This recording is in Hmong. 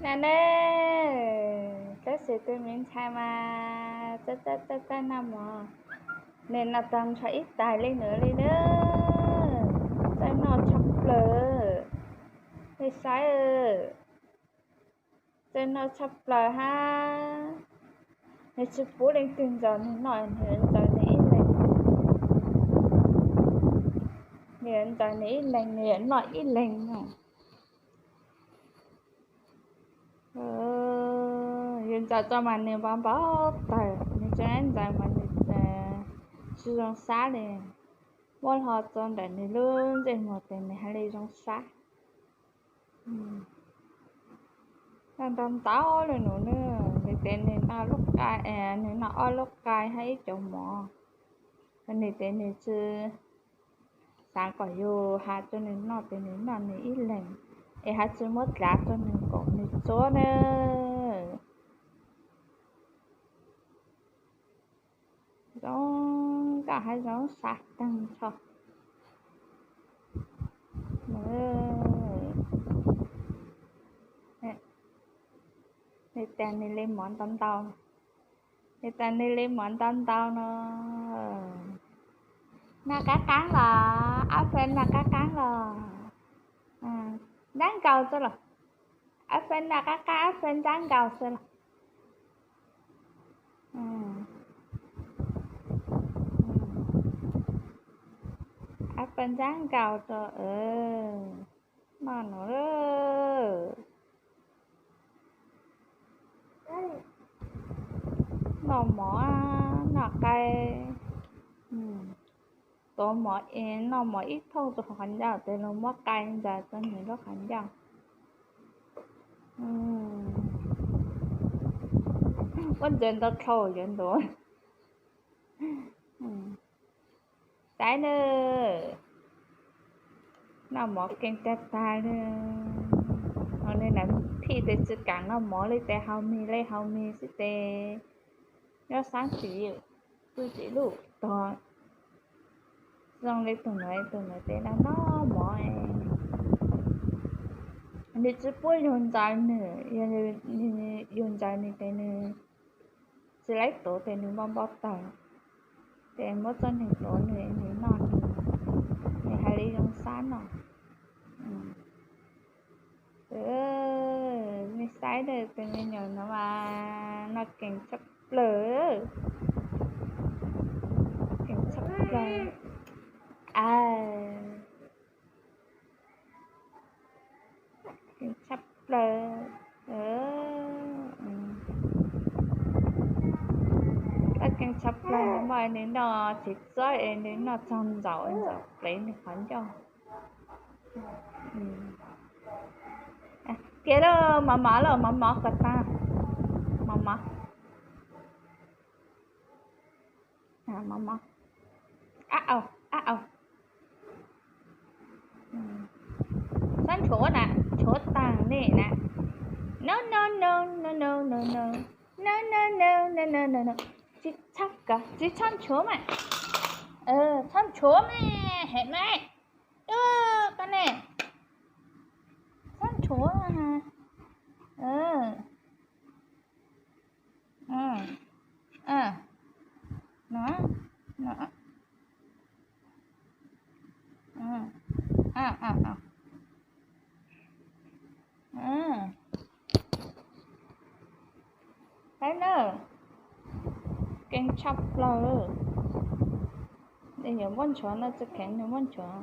Ne, tab sis tus me ntxhais mas txawj txawj txawj noj mov, nws noj tau nrho ib tais li nws li na, txawj noj tshaj plaws. Nej saib, txawj noj tshaj plaws hab. Nws tsis pub leej twg ntxaws nws noj, nws yuav ntxaws nws ib leeg, nws yuav ntxaws nws ib leeg, nws yuav noj ib leeg no. Yus ntxaws tso mas nws npau npau taws, nws tsis ntxaws mas nws tsis zoo sab li. Muab hlo tso ntawm nws lub ntsej muag ces nws haj li zoo sab. Ntau ntau li nws, nws tes nws noj lub qai, nws noj ob lub qai hab ib cov mov. Nws tes nws tsis xav kom yus has rua nws noj, tes nws noj nws ib leeg, es hab tsis muab dlav rua nws kom nws txuab na. Zoo nkauj hab zoo sab tag nrho. Nws tas nws li mov ntau ntau, nws tas nws li mov ntau ntau no. Noj qab qaab los, ab fee noj qab qaab los, ntsab nkaus xwb los, ab fee noj qab qaab, ab fee ntsab nkaus xwb los. Ab fee ntsab nkaus rua, noj no, noj mov, noj qai, tuav mov es noj mov ib thooj rua qhov ncauj tes luag muab qai ntsaws rua nws lub qhov ncauj. Muab ntsaws ntau dhau yuav ntuav. Saib nawb, noj mov keej tag tag li. Ho nws nam phij tes tsis kaam noj mov li tes haus mis li haus mis xwb tes nyob saab txiv, pw txiv luj tog. Zoo li tug nuav, tug nuav tes noj noj mov, nws tsis pub yug ntxaws nws, yug ntxaws nws tes nws tsis laib tuav tes nws npau npau taws, tes muab txoj neeg tuav nws, nws noj nws, nws hais li zoo sab no. Nej saib tus me nyuam no mas noj keej tshaj plaws, keej tshaj plaws, keej tshaj plaws, keej tshaj plaws. Nws muaj nws noj tsis txob es nws noj txog ntxaum, ntxaum plev nws qhov ncauj. Kiag lawm, mov mov lawm, mov mov kom tag, mov mov, mov mov. Ab au, ab au. Txhob nchuav na, nchuav taag nej na. No no no no no no no no no no no no no. Tsis txhob, tsis txhob nchuav mas, txhob nchuav mas, hem mas. Koj ne, txhob nchuav. No, no. Saib na, keej tshaj plaws. Nws yuav muab nchuav no, tsis kheev nws muab nchuav.